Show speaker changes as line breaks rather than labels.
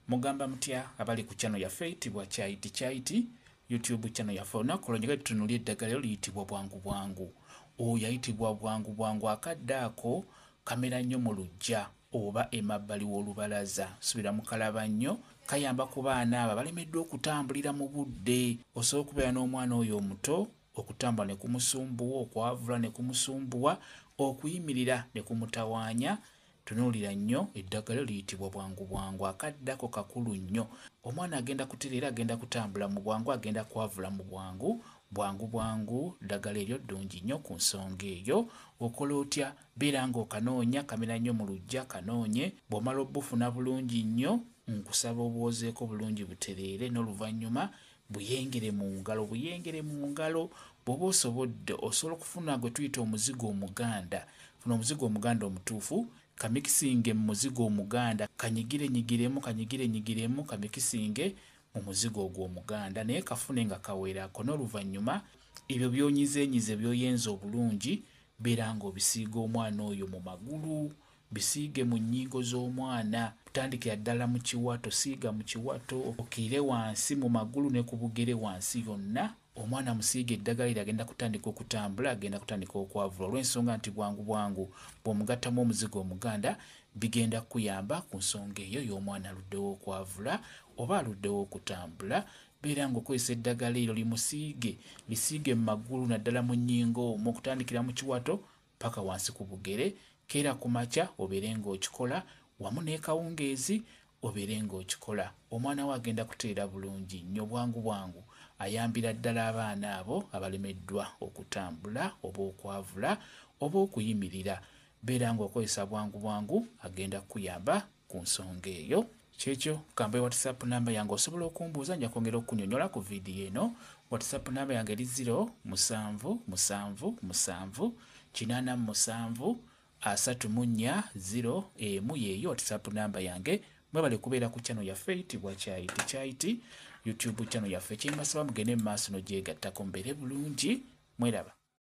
Mugamba mutya abali ku channel yaffe eyitibwa Kyayiti Kyayiti YouTube channel yaffe. Olunaku olwo njagala tutunuulire eddagala eryo liyitibwa bwangu bwangu. Oyo ayitibwa bwangu bwangu akadde ako kamera nnyo mu luggya oba emabbali w'olubalaza. Subira mukalaba nnyo, kayamba ku baana abo abalemeddwa okutambulira mu budde. Osobola okubeera n'omwana oyo omuto okutambula ne kumusumbuwa, okwavula ne kumusumbuwa, okuyimirira ne kumutawaanya. Tunuulira nnyo eddagala liyitibwa bwangu bwangu. Akadde ako kakulu nnyo. Omwana agenda kutereera, agenda kutambula mu bwangu, agenda kwavula mu bwangu. Bwangu bwangu ddagala eryo ddungi nnyo ku nsonga eyo. Okola otya? Beera ng'okanoonya, kamera nnyo mu luggya, kanoonye. Bw'omala obufuna bulungi nnyo, nkusaba obwozeeko bulungi butereere, n'oluvannyuma buyengere mu ngalo, buyengere mu ngalo. Bw'oba osobodde, osobola okufuna gwe tuyita omuzigo omuganda. Funa omuzigo omuganda omutuufu, kamikisinge mu muzigo omuganda, kanyigire nyigiremu, kanyigire nyigiremu, kamikisinge mu muzigo ogwo omuganda, naye kafune nga kawerako. N'oluvannyuma ebyo by'onyizenyize by'oyenza obulungi, beera ng'obisiiga omwana oyo mu magulu, bisiige mu nnyingo z'omwana. Kutandikira ddala mu kiwato, siiga mu kiwato, okiire wansi mu magulu ne ku bugere wansi yonna. Omwana musiiga eddagala eryo agenda kutandika okutambula, agenda kutandika okwavula, olw'ensonga nti bwangu bwangu bw'omugattamu omuzigo omuganda bigenda kukuyamba ku nsonga eyo y'omwana aluddewo okwavula oba aluddewo okutambula. Beera ng'okozesa eddagala eryo limusiige, lisiige mu magulu naddala mu nnyingo omwo, okutandikira mu kiwato paka wansi ku bugere. Keera ku makya obeere ng'okikola, wamu n'ekawungeezi obeere ng'okikola. Omwana we agenda kutereera bulungi nnyo bwangu bwangu. Ayambira ddala abaana abo abalemeddwa okutambula oba okwavula oba okuyimirira. Beera ng'okozesa bwangu bwangu, agenda kukuyamba ku nsonga eyo. Kyekyo, kambe WhatsApp namba yange osobola okumbuuza, nja kwongera okukunyonnyola ku vidiyo eno. WhatsApp namba yange eri 0 7 7 7 87 34 0 emu, yeeyo WhatsApp namba yange. Mwebale kubeera ku channel yaffe eyitibwa Kyayiti Kyayiti YouTube channel yaffe. Kyembasaba mugende mu maaso n'ogyegattako, mubeere bulungi, mweraba.